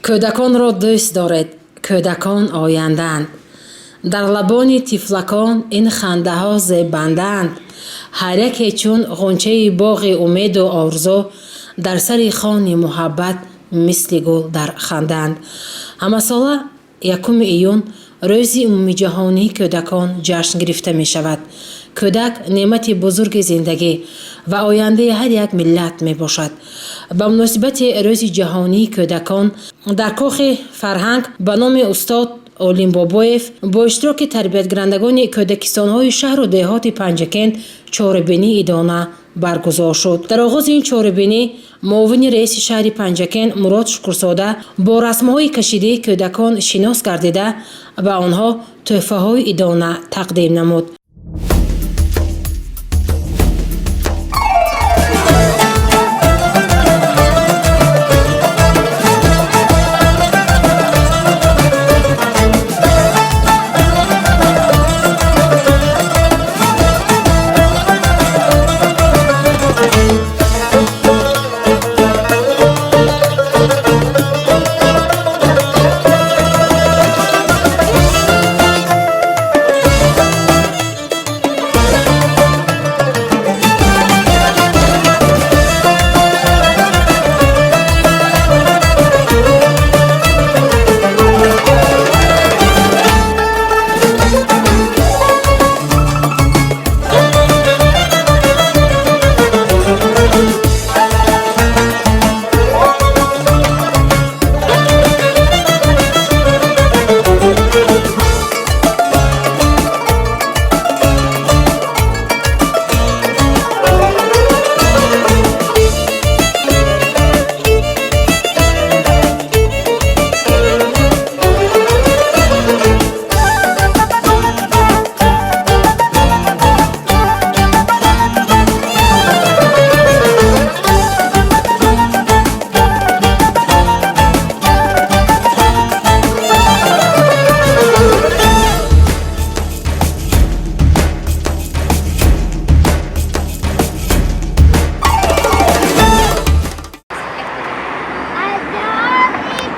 Кӯдаконро дӯст доред, кӯдакон ояндаанд. Дар лабони тифлакон ин хандаҳо зебандаанд. Ҳар яке чун ғунчаи боғи умеду орзу, дар сари хони муҳаббат мисли гул дар хандаанд. Ҳамасола 1 июн рӯзи умумиҷаҳонии кӯдакон ҷашн гирифта мешавад. Кӯдак неъмати бузурги зиндагӣ ва ояндаи ҳар як миллат мебошад. Ба муносибати рӯзи ҷаҳонии кӯдакон дар кохи фарҳанг ба номи устод Олим Бобоев бо иштироки тарбиятгирандагони кӯдакистонҳои шаҳру деҳоти Панҷакент чорабинии идона баргузор шуд. Дар оғози ин чорабинӣ муовини раиси шаҳри Панҷакент Мурод Шукурзода бо расмҳои кашидаи кӯдакон шинос гардида, ба онҳо тӯҳфаҳои идона тақдим намуд.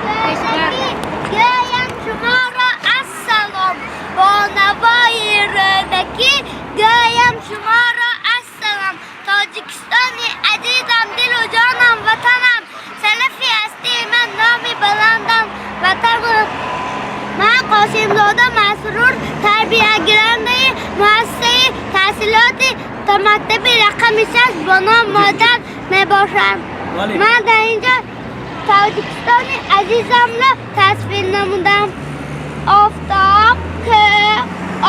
Аз ҷаҳони кӯдакӣ гӯям шуморо ассалом, бо навои рӯдакӣ гӯям шуморо ассалом. Тоҷикистони азизам, дилу ҷонам, ватанам, шарафи ҳастии ман, номи баландам, ватанам. Ман Қосимзода Масрур, тарбиягирандаи муассисаи таҳсилоти томактаби рақами 6 бо ном Модар мебошам. Ман дар инҷо Тоҷикистони азизамро тасвир намудам. Офтоб, кӯҳ,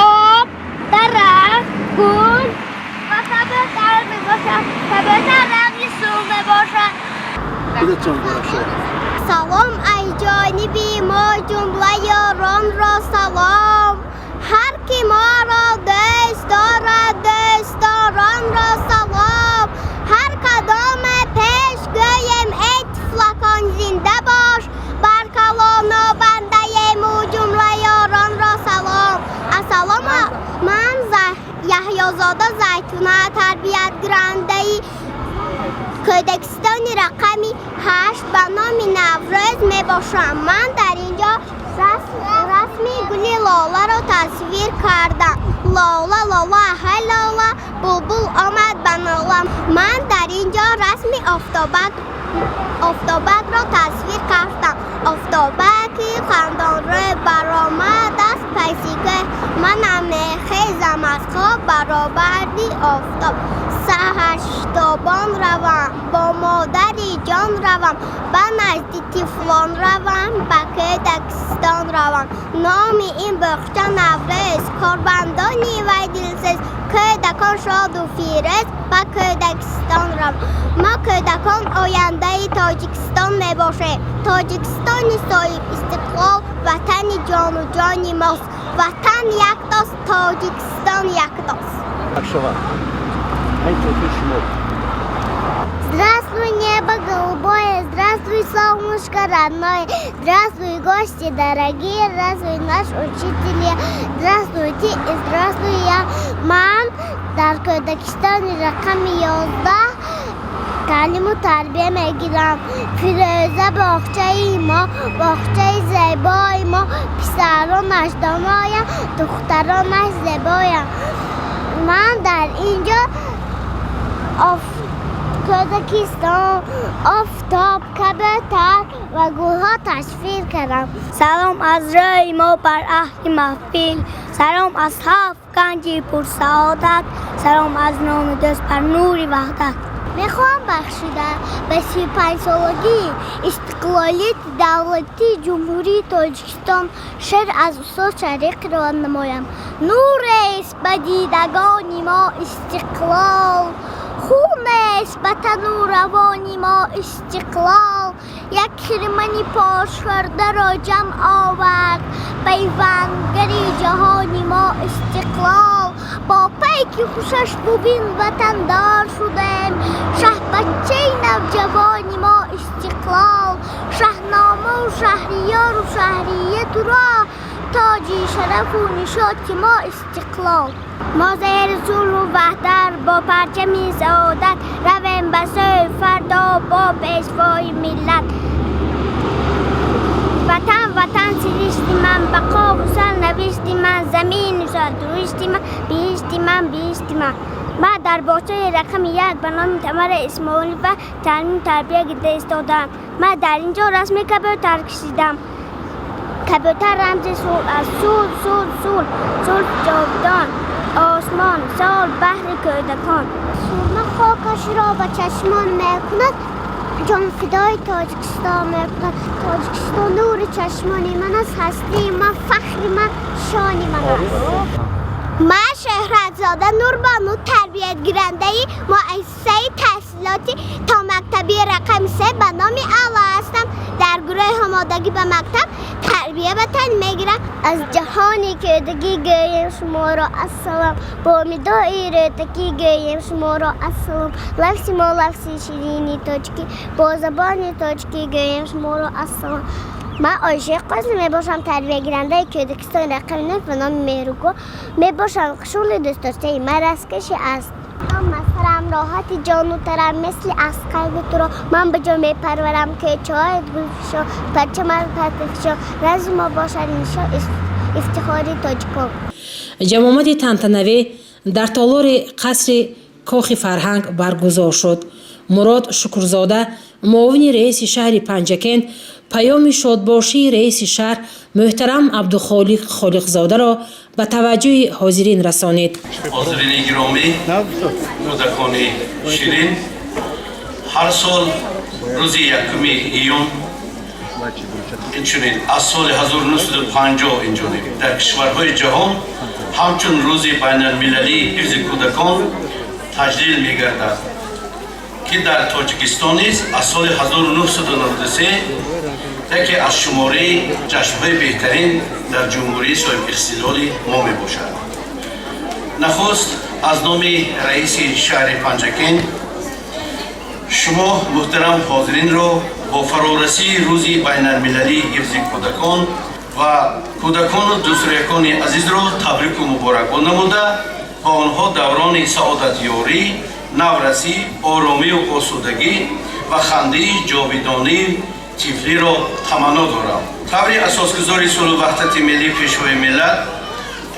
об, дарахт, гул ва кабӯтар мебошад. Кабӯтар ранги сурх мебошад. Салом ай ҷониби мо ҷумла ёронро салом. Ҳар ки моро дӯст дорад, дӯстдоронро салом. Ҳар кадоме пеш гӯем, эй тифлакон, зинда бош. Бар калону бандаему ҷумла ёронро салом. Ассалому ман Яҳёзода Зайтуна, тарбиятгирандаи кӯдакистони рақами 8 ба номи Наврӯз мебошам. Ман дар ин ҷо расми гули лоларо тасвир кардам. Лола, лола, ҳай лола, булбул омад ба нола. Ман дар ин ҷо расми офтобакро тасвир кардам. Офтобаки хандонрӯй баромад аз паси кӯҳ. Манам мехезам аз хоб баробари офтоб. Саҳар шитобон равам, бо модари ҷон равам, ба назди тифлон равам, ба кӯдакистон равам. Номи ин боғча Наврӯз, корбандони вай дилсӯз, кӯдакон шоду фирӯз, ба кӯдакистон равам. Мо кӯдакон ояндаи Тоҷикистон мебошем. Тоҷикистони соҳибистиқлол ватани ҷону ҷони мост. Ватан яктост, Тоҷикистон яктост. Здравствуй, небо голубое, здравствуй, солнышко родное, здравствуй, гости дорогие, здравствуй, наш учитель, здравствуйте и здравствуй я. Ман дар кӯдакистони рақами 11. Таълиму тарбия мегирам. Фирӯза боғчаи мо, боғчаи зебои мо, писаронаш доноянд, духтаронаш зебоянд. Ман дар ин ҷо Кӯдакистон, офтоб, кабӯтар ва гулҳо тасвир кардам. Салом аз рӯи мо бар аҳли маҳфил, салом аз ҳафт ганҷи пурсаодат, салом аз номи дӯст бар нури ваҳдат. Мехоҳам бахшида ба 35-солагии истиқлолияти давлатии Ҷумҳурии Тоҷикистон шеър аз устод Шариф қироат намоям. Нурест ба дидагони мо истиқлол, хунест ба тану равони мо истиқлол. Як хирмани пошхӯрдаро ҷамъ овард, пайвандгари ҷаҳони мо истиқлол. Бо пайки хушаш бубин ватандор шудем, шаҳбачаи навҷавони мо истиқлол. Шаҳномаву шаҳриёру шаҳрия туро, тоҷи шарафу нишоти мо истиқлол. Мо зери сулҳу ваҳдат бо парчами саодат равем ба сӯи фардо бо пешвои миллат. Ватан, ватан сиришти ман, бақову сарнавишти ман, замину сардуришти ман, биҳишти ман, биҳишти ман. Ман дар боғчаи рақами як ба номи Тамара Исмоилова таълиму тарбия гирифта истодаам. Ман дар ин ҷо расми кабӯтар кашидам. Кабӯтар рамзи сулҳ аст. Сулҳ, сулҳ, сулҳ, сулҳ ҷовидон, осмон, сол баҳри кӯдакон. Сурма хокашро ба чашмон мекунад, ҷонфидои Тоҷикистон мекунад. Тоҷикистон нури чашмони ман аст, ҳастии ман, фахри ман, шони ман аст. Ман Шӯҳратзода Нурбону, тарбиятгирандаи муассисаи таҳсилоти томактабии рақами 3 ба номи Алло ҳастам. Дар гурӯҳи омодагӣ ба мактаб тарбия ба тан мегирам. Аз ҷаҳони кӯдакӣ гӯем шуморо ассалом, бо нидои рӯдакӣ гӯем шуморо ассалом. Лафзи мо лафзи ширини тоҷикӣ, бо забони тоҷикӣ гӯем шуморо ассалом. Ман Оишаи Қосим мебошам, тарбиягирандаи кӯдакистони рақами 9 ба номи Меҳругоҳ мебошам. Шуғли дӯстдоштаи ман расмкашӣ аст. Масарам роҳати ҷону тарам, мисли аз қалби туро ман ба ҷо мепарварам. Кӯчаҳоят гулфишон, парчамат партафишон, рамзи мо бошад нишон ифтихори тоҷикон. Ҷамъомади тантанавӣ дар толори қасри Кохи фарҳанг баргузор шуд. Мурод Шукрзода, муовини раиси шаҳри Панҷакент, паёми шодбошии раиси шаҳр муҳтарам Абдухолиқ Холиқзодаро ба таваҷҷӯҳи ҳозирин расонид. Ҳозирини гиромӣ, кӯдакони ширин, ҳар сол рӯзи 1 июн, инчунин аз соли 1950 инҷониб дар кишварҳои ҷаҳон ҳамчун рӯзи байналмилалии ҳифзи кӯдакон таҷлил мегардад, ки дар Тоҷикистон низ аз соли 1993 яке аз шумораи ҷашнҳои беҳтарин дар ҷумҳурии соҳибистиқлоли мо мебошад. Нахуст аз номи раиси шаҳри Панҷакент шумо муҳтарам ҳозиринро бо фарорасии рӯзи байналмилалии ҳифзи кӯдакон ва кӯдакону дӯстрякони азизро табрику муборакбод намуда, ба онҳо даврони саодатёрӣ, наврасӣ, оромию осудагӣ ва хандаи ҷовидонии тифлиро таманно дорам. Таври асосгузори сулҳу ваҳдати миллӣ, Пешвои миллат,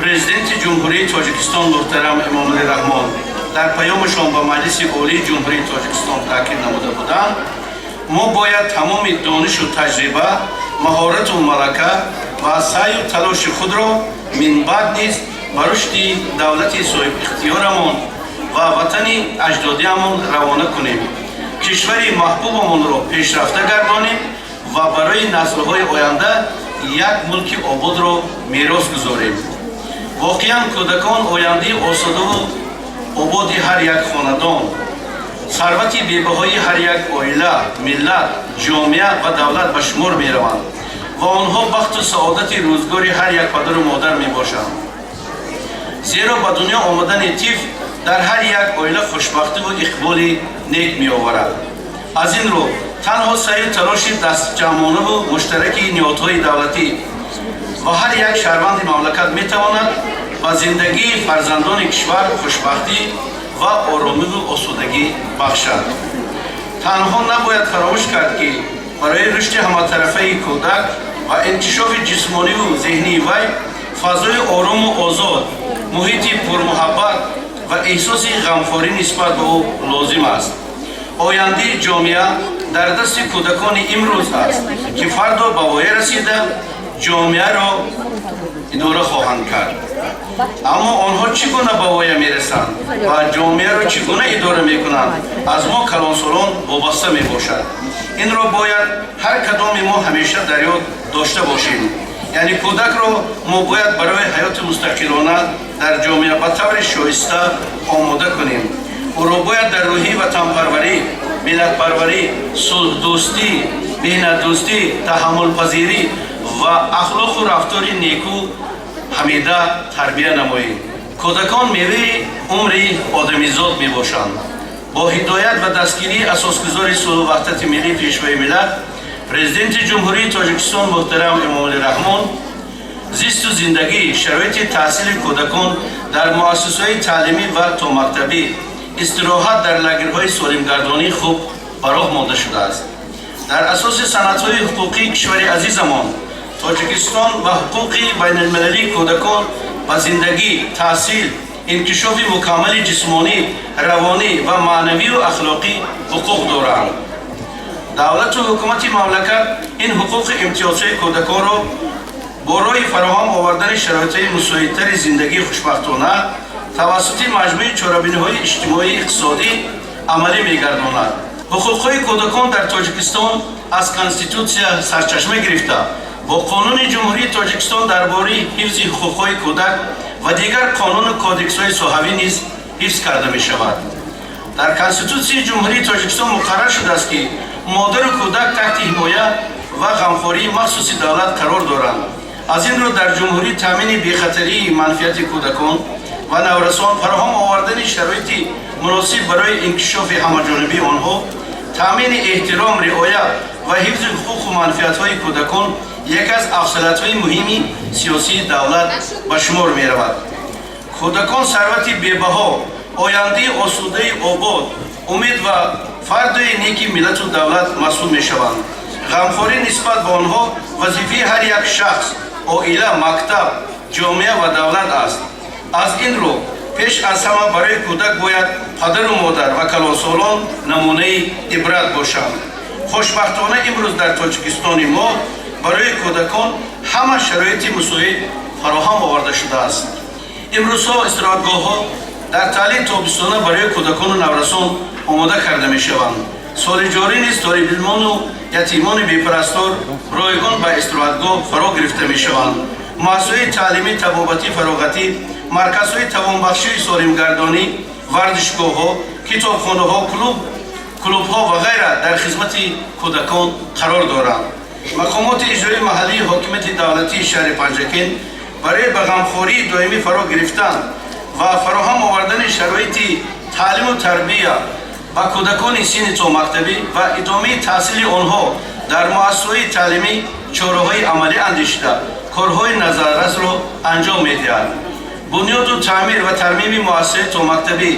Президенти Ҷумҳурии Тоҷикистон муҳтарам Эмомалӣ Раҳмон дар паёмашон ба Маҷлиси Олии Ҷумҳурии Тоҷикистон таъкид намуда буданд, мо бояд тамоми донишу таҷриба, маҳорату малака ва саъю талоши худро минбаъд низ ба рушди давлати соҳибихтиёрамон ва ватани аҷдодиамон равона кунем, кишвари маҳбубамонро пешрафта гардонем ва барои наслҳои оянда як мулки ободро мерос гузорем. Воқеан, кӯдакон ояндаи осудаву ободи ҳар як хонадон, сарвати бебаҳои ҳар як оила, миллат, ҷомеа ва давлат ба шумор мераванд ва онҳо бахту саодати рӯзгори ҳар як падару модар мебошанд, зеро ба дунё омадани тифл дар ҳар як оила хушбахтиву иқболи нек меоварад. Аз ин рӯ танҳо саъю талоши дастҷамъонаву муштараки ниҳодҳои давлатӣ ва ҳар як шаҳрванди мамлакат метавонад ба зиндагии фарзандони кишвар хушбахтӣ ва оромиву осудагӣ бахшад. Танҳо набояд фаромӯш кард, ки барои рушди ҳаматарафаи кӯдак ва инкишофи ҷисмониву зеҳнии вай фазои орому озод, муҳити пурмуҳаббат ва эҳсоси ғамхорӣ нисбат ба ӯ лозим аст. Ояндаи ҷомеа дар дасти кӯдакони имрӯз аст, ки фардо ба воя расида ҷомеаро идора хоҳанд кард. Аммо онҳо чӣ гуна ба воя мерасанд ва ҷомеаро чӣ гуна идора мекунанд, аз мо калонсолон вобаста мебошад. Инро бояд ҳар кадоми мо ҳамеша дар ёд дошта бошем. Яъне кӯдакро мо бояд барои ҳаёти мустақилона дар ҷомеа ба таври шоиста омода кунем. Ӯро бояд дар рӯҳии ватанпарварӣ, миллатпарварӣ, сулҳдӯстӣ, меҳнатдӯстӣ, таҳаммулпазирӣ ва ахлоқу рафтори неку ҳамида тарбия намоем. Кӯдакон меваи умри одамизод мебошанд. Бо ҳидоят ва дастгирии асосгузори сулҳу ваҳдати миллӣ, Пешвои миллат, Президенти Ҷумҳурии Тоҷикистон муҳтарам Эмомалӣ Раҳмон, зисту зиндагӣ, шароити таҳсили кӯдакон дар муассисаҳои таълимӣ ва томактабӣ, истироҳат дар лагерҳои солимгардонӣ хуб ба роҳ монда шудааст. Дар асоси санадҳои ҳуқуқии кишвари азизамон Тоҷикистон ва ҳуқуқи байналмилалии кӯдакон ба зиндагӣ, таҳсил, инкишофи мукаммали ҷисмонӣ, равонӣ ва маънавию ахлоқӣ ҳуқуқ доранд. Давлату ҳукумати мамлакат ин ҳуқуқи имтиёзҳои кӯдаконро бо роҳи фароҳам овардани шароитҳои мусоидтари зиндагии хушбахтона тавассути маҷмӯи чорабиниҳои иҷтимоӣ иқтисодӣ амалӣ мегардонад. Ҳуқуқҳои кӯдакон дар Тоҷикистон аз Конститутсия сарчашма гирифта, бо Қонуни Ҷумҳурии Тоҷикистон дар бораи ҳифзи ҳуқуқҳои кӯдак ва дигар қонуну кодексҳои соҳавӣ низ ҳифз карда мешавад. Дар Конститутсияи Ҷумҳурии Тоҷикистон муқаррар шудааст, ки модару кӯдак таҳти ҳимоя ва ғамхории махсуси давлат қарор доранд. Аз ин рӯ дар ҷумҳурӣ таъмини бехатарии манфиати кӯдакон ва наврасон, фароҳам овардани шароити муносиб барои инкишофи ҳамаҷонибии онҳо, таъмини эҳтиром, риоя ва ҳифзи ҳуқуқу манфиатҳои кӯдакон яке аз афзалиятҳои муҳими сиёсии давлат ба шумор меравад. Кӯдакон сарвати бебаҳо, ояндаи осудаи обод, умед ва фардои неки миллату давлат маҳсуб мешаванд. Ғамхорӣ нисбат ба онҳо вазифаи ҳар як шахс, оила, мактаб, ҷомеа ва давлат аст. Аз ин рӯ пеш аз ҳама барои кӯдак бояд падару модар ва калонсолон намунаи ибрат бошанд. Хушбахтона, имрӯз дар Тоҷикистони мо барои кӯдакон ҳама шароити мусоид фароҳам оварда шудааст. Имрӯзҳо истироҳатгоҳҳо дар таълим тобистона барои кӯдакону наврасон омода карда мешаванд. Соли ҷорӣ низ толибилмону ятимони бепарастор ройгон ба истироҳатгоҳ фаро гирифта мешаванд. Муассисаҳои таълимӣ, табобатӣ, фароғатӣ, марказҳои тавонбахшии солимгардонӣ, варзишгоҳҳо, китобхонаҳо, клубҳо ва ғайра дар хизмати кӯдакон қарор доранд. Мақомоти иҷроии маҳаллии ҳокимияти давлатии шаҳри Панҷакент барои ба ғамхории доимӣ фаро гирифтан ва фароҳам овардани шароити таълиму тарбия ба кӯдакони синни томактабӣ ва идомаи таҳсили онҳо дар муассисаҳои таълимӣ чораҳои амалӣ андешида, корҳои назаррасро анҷом медиҳад. Бунёду таъмир ва тармими муассисаи томактабӣ,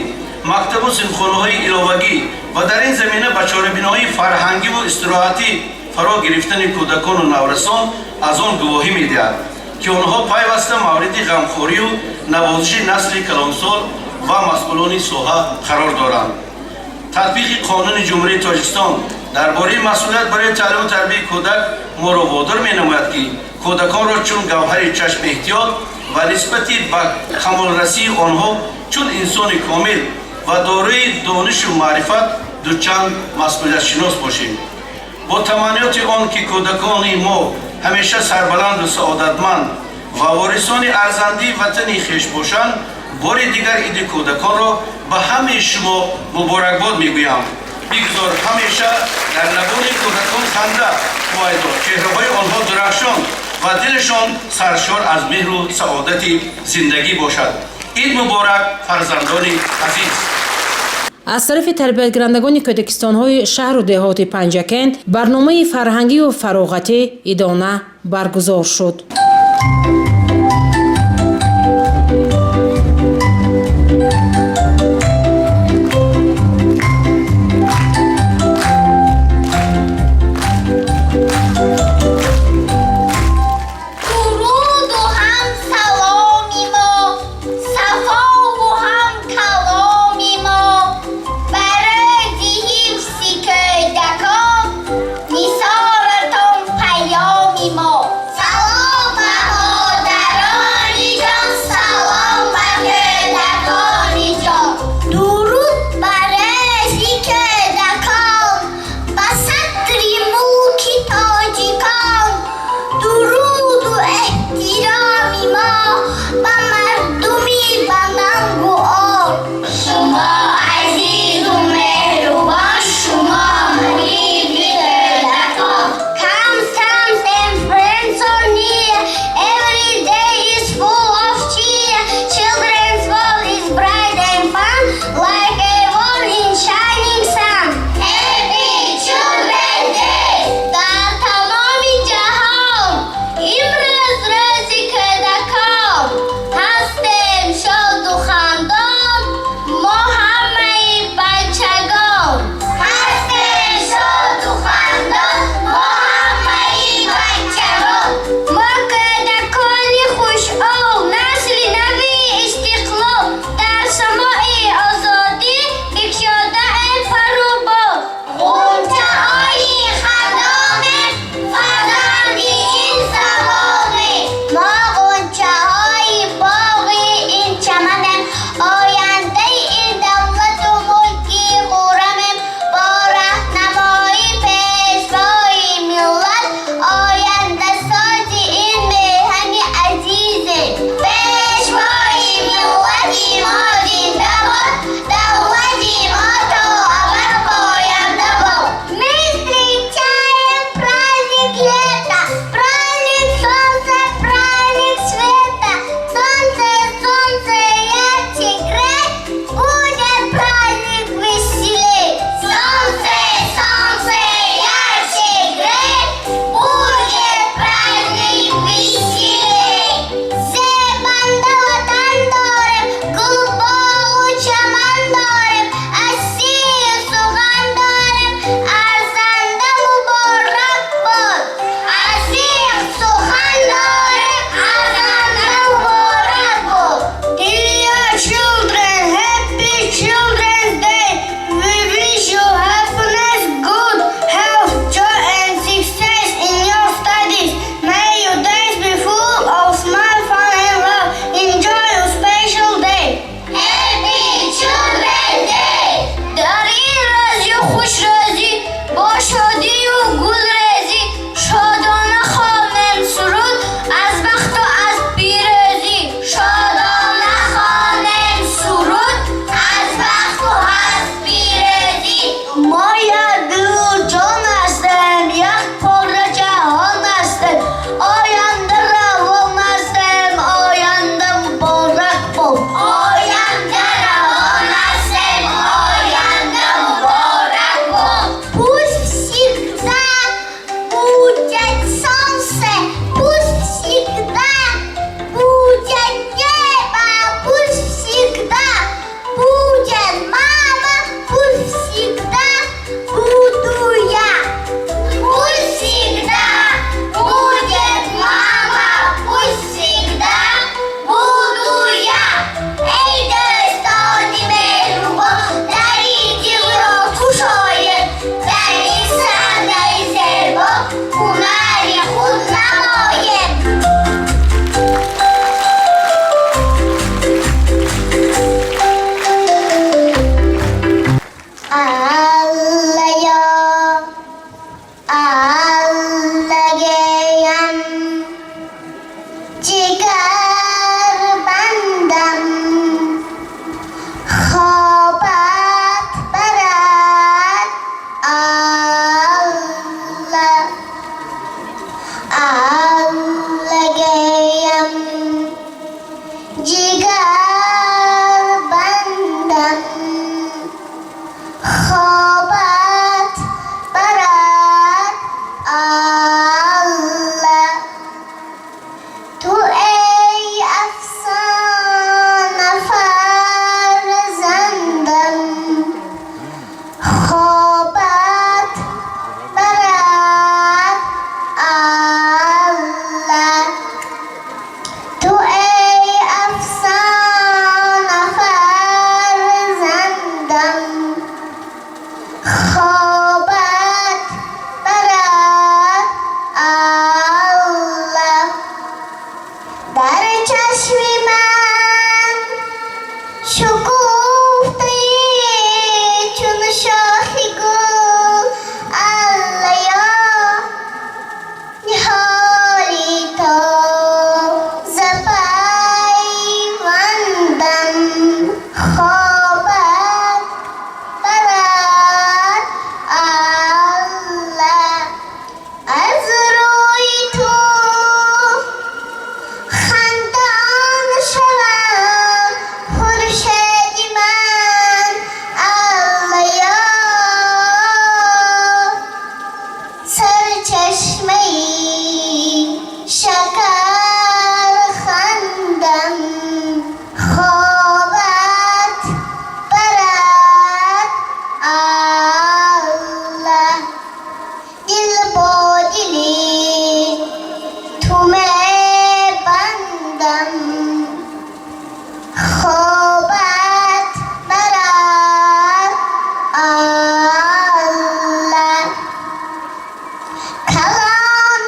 мактабу синфхонаҳои иловагӣ ва дар ин замина ба чорабиноҳои фарҳангиву истироҳатӣ фаро гирифтани кӯдакону наврасон аз он гувоҳӣ медиҳад, ки онҳо пайваста мавриди ғамхорию навозиши насли калонсол ва масъулони соҳа қарор доранд. Татбиқи Қонуни Ҷумҳурии Тоҷикистон дар бораи масъулият барои таълиму тарбияи кӯдак моро водор менамояд, ки кӯдаконро чун гавҳари чашм эҳтиёт ва нисбати ба камолрасии онҳо чун инсони комил ва дорои донишу маърифат дучанд масъулиятшинос бошем. Бо таманниёти он ки кӯдакони мо ҳамеша сарбаланду саодатманд ва ворисони арзандии ватани хеш бошанд, бори дигар иди кӯдаконро ба ҳамаи шумо муборакбод мегӯям. Бигзор ҳамеша дар лабони кӯдакон ханда ҳувайдо, чеҳраҳои онҳо дурахшон ва дилашон саршор аз меҳру саодати зиндагӣ бошад. Ид муборак, фарзандони азиз! Аз тарафи тарбиятгирандагони кӯдакистонҳои шаҳру деҳоти Панҷакент барномаи фарҳангию фароғатӣ идона баргузор шуд. Аллагаям ҷигар бандам, хобат барад Алла. Аллагаям ҷигар бандам, хобат барад Алла. Ту эй афсона фарзандам, хобат барад Алла. Ту эй афсона фарзандам, хобат барад Алла. Дар чашми ман шукуфтаи чун шохи гул, Аллаё, ниҳоли тоза пайвандам, хобат барад Алла. Аз рӯи ту хандон шавам, хуршеди ман, Аллаё, сарчашмаи шакархандам, хобат барад Алла. Дил бо дили ту мебандам, хобат барад Алла. Калон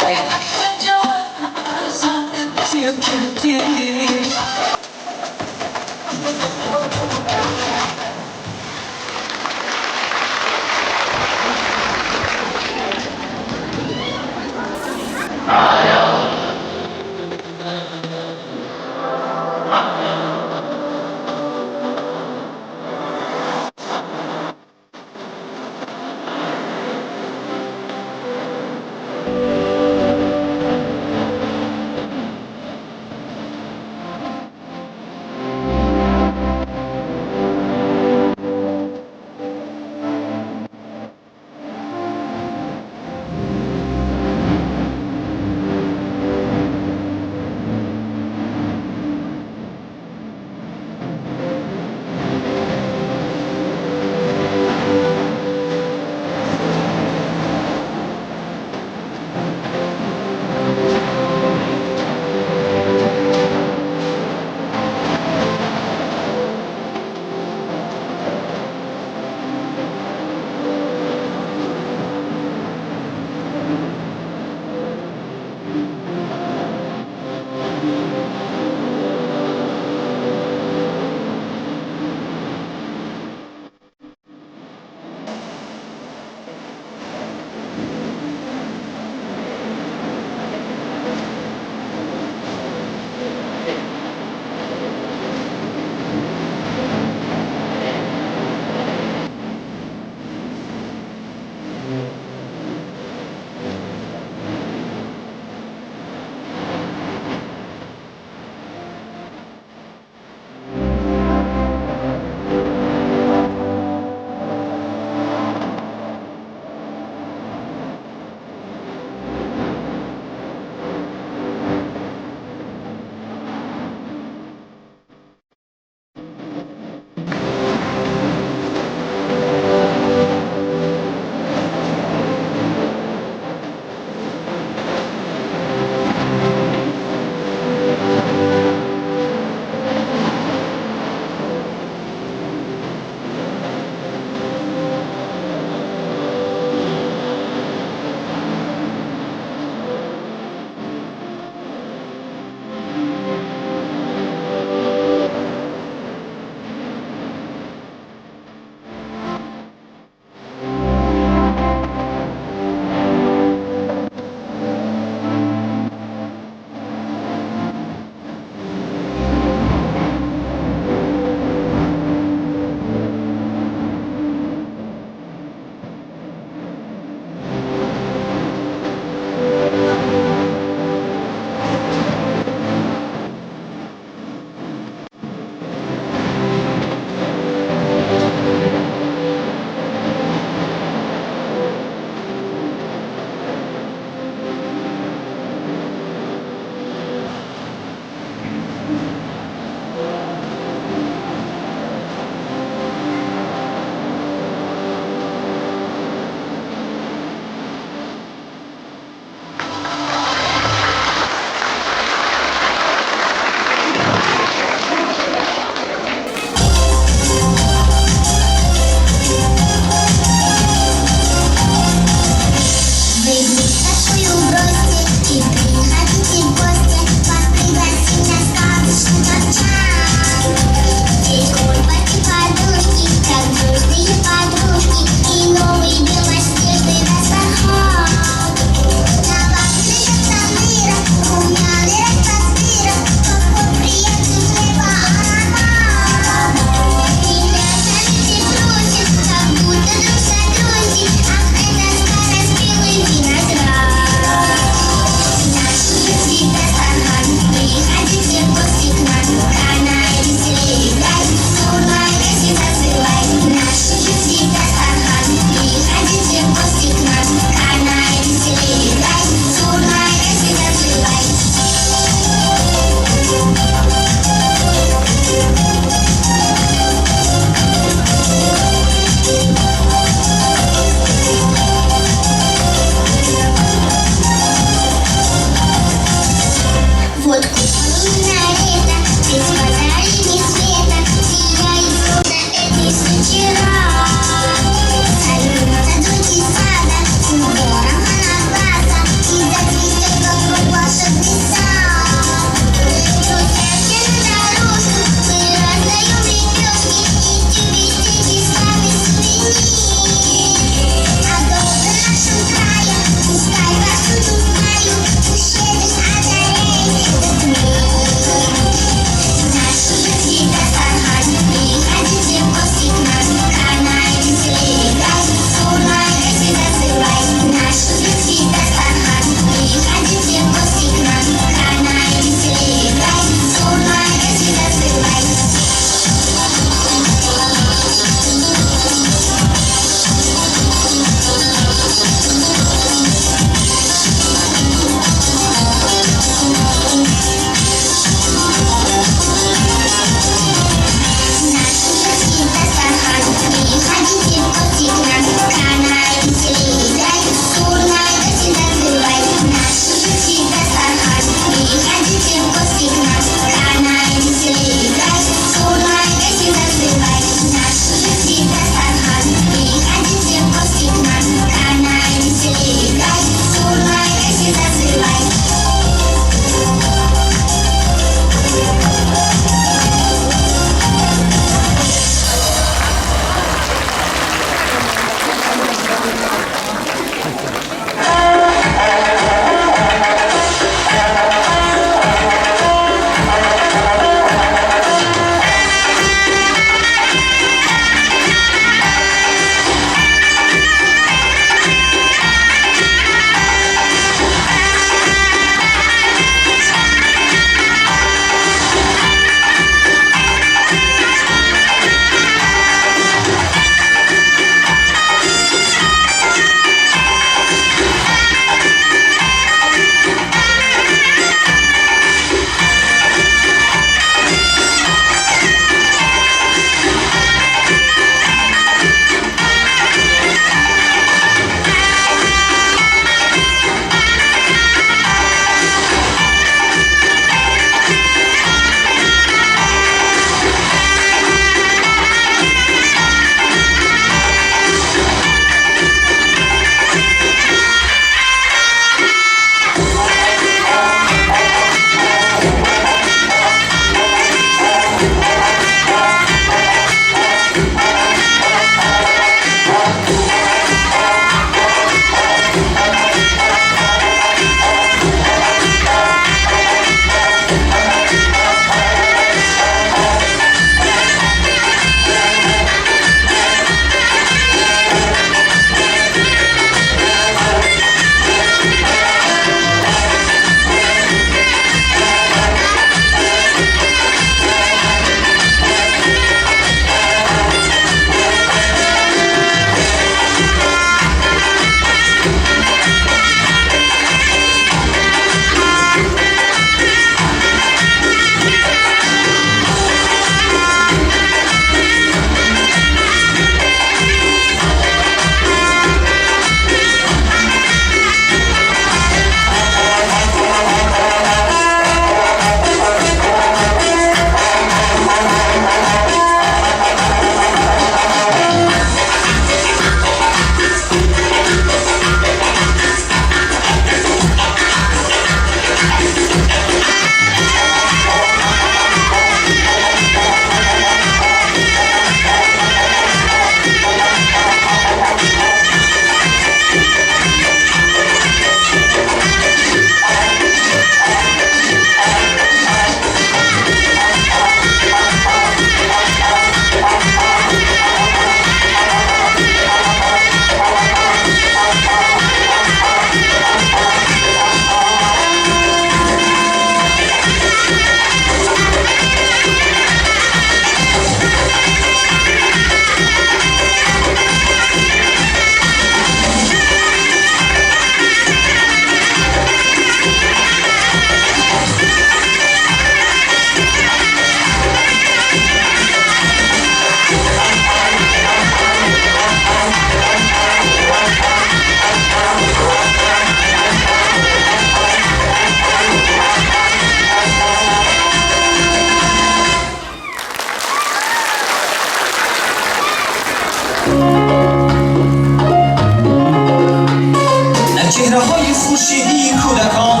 Дар чеҳраҳои хуршедии кӯдакон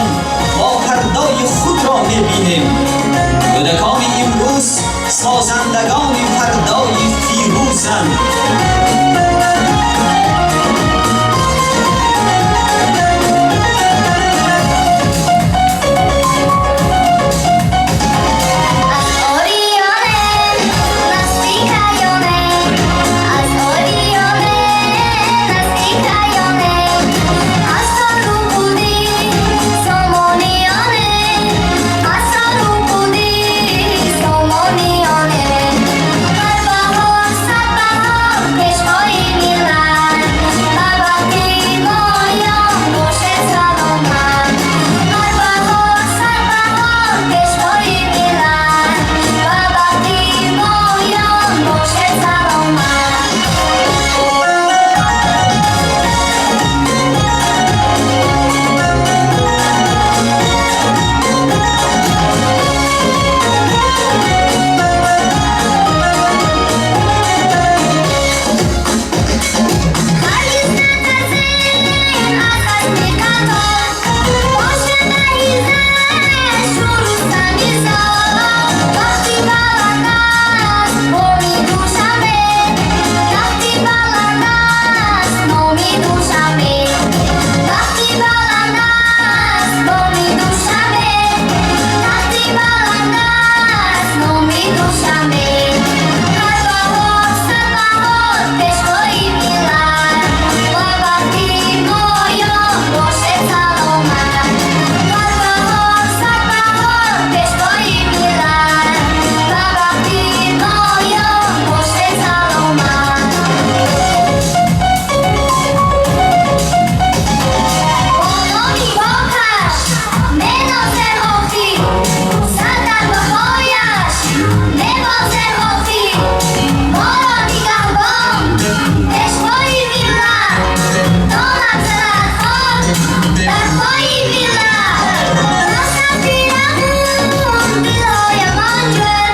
мо фардои худро мебинем. Кӯдакони имрӯз созандагони фардои фирӯзанд. Аз ориёне наздикаёне, аз ориёне наздикаёне, аз сару буди сомониёне, аз сару буди сомониёне. Ҳар баҳор сад баҳор пешвои миллат, ба бахти моён бошед саломат. Ҳар баҳор сад баҳор пешвои миллат, ба бахти моён бошед саломат. Ҳаргиз натарсем аз хасми қатор, бошад ҳизаш шуру самизор. Вақти баланд аст номи Душанбе, вақти баланд аст номи Душанбе, вақти баланд аст номи Душанбе, вақти баланд аст номи Душанбе. Ҳар баҳор сад баҳор пешвои миллат, ба бахти моён бошед саломат. Ҳар баҳор сад баҳор пешвои миллат, ба бахти моён бошед саломат. Бо номи покаш менозем охир, сар дар вафояш мебозем охир. Моро нигаҳбон пешвои миллат, донад занад хок дар пои миллат. Насафирамун дилҳоямон ҷӯр,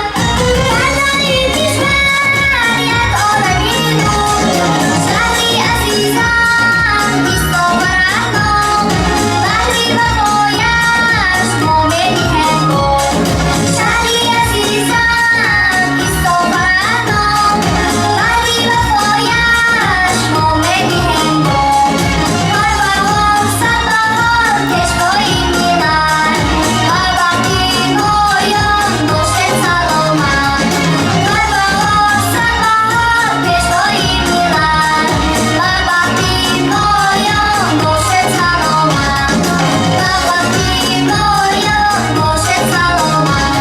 фардои кишвар як олами нур. Шаҳри азизам бистоварад ном, баҳри вафояш мо медиҳем гом. Шаҳри азизам бистоварад ном, баҳри вафояш мо медиҳем гом. Ҳар баҳор сад баҳор пешвои миллат, ба бахти моён бошед саломат. Ҳар баҳор сад баҳор пешвои миллат, ба бахти моён бошед саломат. Ба бахти моён бошед саломат.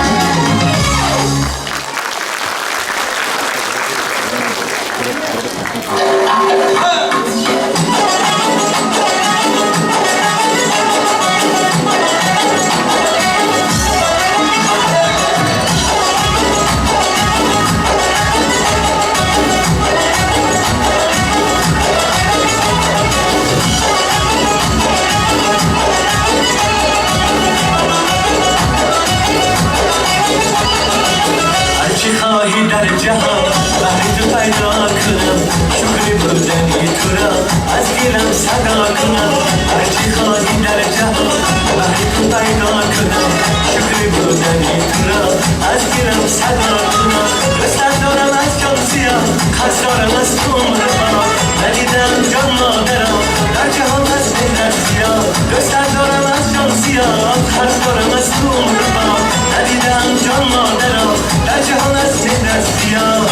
Ҳарчи хоҳӣ дар ҷаҳон баҳри ту пайдо кунам, шукри будани туро аз дилам садо кунам. Ҳарчи хоҳӣ дар ҷаҳон баҳри ту пайдо кунам, шукри будани туро аз дилам садо кунам. Дӯстат дорам аз ҷон зиёд, қарз дорам аз ту умрбод. Надидам ҷон модарам дар ҷаҳон аз меҳрат зиёд. Дӯстат дорам аз ҷон зиёд, қарз дорам аз ту умрбод. Надидам ҷон модарам дар ҷаҳон аз меҳрат зиёд.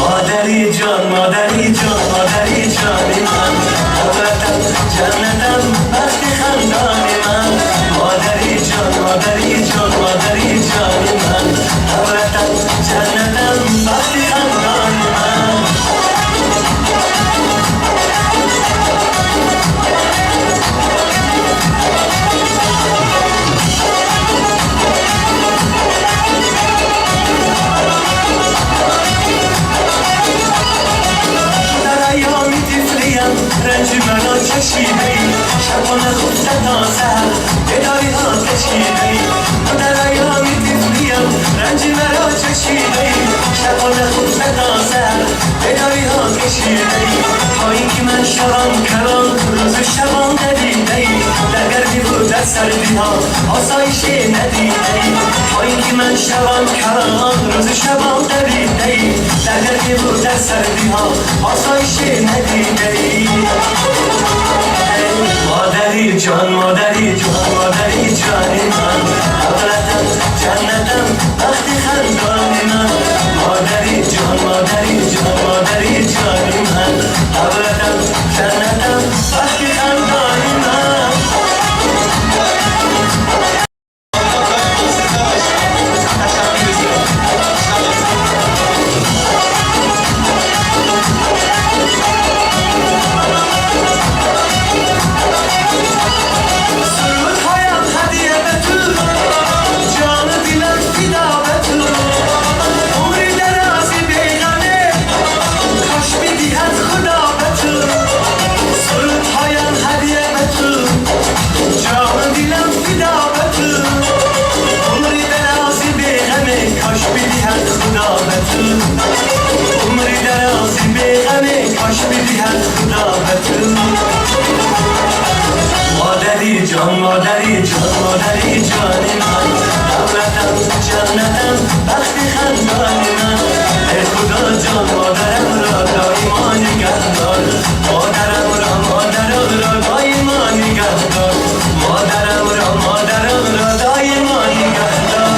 Модари ҷон, модари ҷон, модари ҷони ман, ҳавратам, ҷаннатам, бахти хандони ман. Модари ҷон, модари ҷон, модари ҷони ман, ҳавратам, ҷаннатам, бахти хандони ман. کشیده‌ای، تا اینکه من شوم کلان روز و شبان ندیده‌ای، در گرمی و در سردی ها آسایش ندیده‌ای، تا اینکه من شوم کلان روز و شبان ندیده‌ای، در گرمی و در سردی ها آسایش ندیده‌ای. مادری جان، مادری جان، مادری جان من، دولتم جنتم وقتی خندان من. مادری جان، مادری جان، مادری جان من، دولتم جنتم وقتی خندان من. سرودهایم هدیه به تو، جان و دلم فدا به تو، عمری درازی بی‌غمه کاش بدهد خدا به تو. سرودهایم هدیه به تو، جان و دلم فدا به تو، عمری درازی بی‌غمه کاش بدهد خدا به تو. عمری درازی بی‌غمه کاش بدهد خدا به تو. مادری جان، مادری جان، مادری جان من، دولتم جنتم وقتی خندان من. ای خدا جان مادرم را دایما نگهدار، مادرم را، مادرم را دایما نگهدار، مادرم را، مادرم را دایما نگهدار.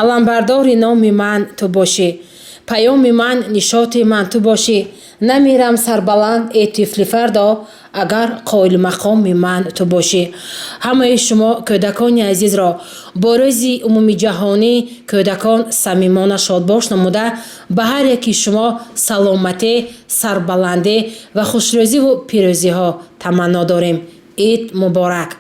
Аламбардори номи ман ту бошӣ, паёми ман, нишоти ман ту бошӣ. Намирам сарбаланд, э тифли фардо, агар қоилмақоми ман ту бошӣ. Ҳамаи шумо кӯдакони азизро бо рӯзи умумиҷаҳонии кӯдакон самимона шодбош намуда, ба ҳар яки шумо саломатӣ, сарбаландӣ ва хушрӯзиву пирӯзиҳо таманно дорем. Ид муборак!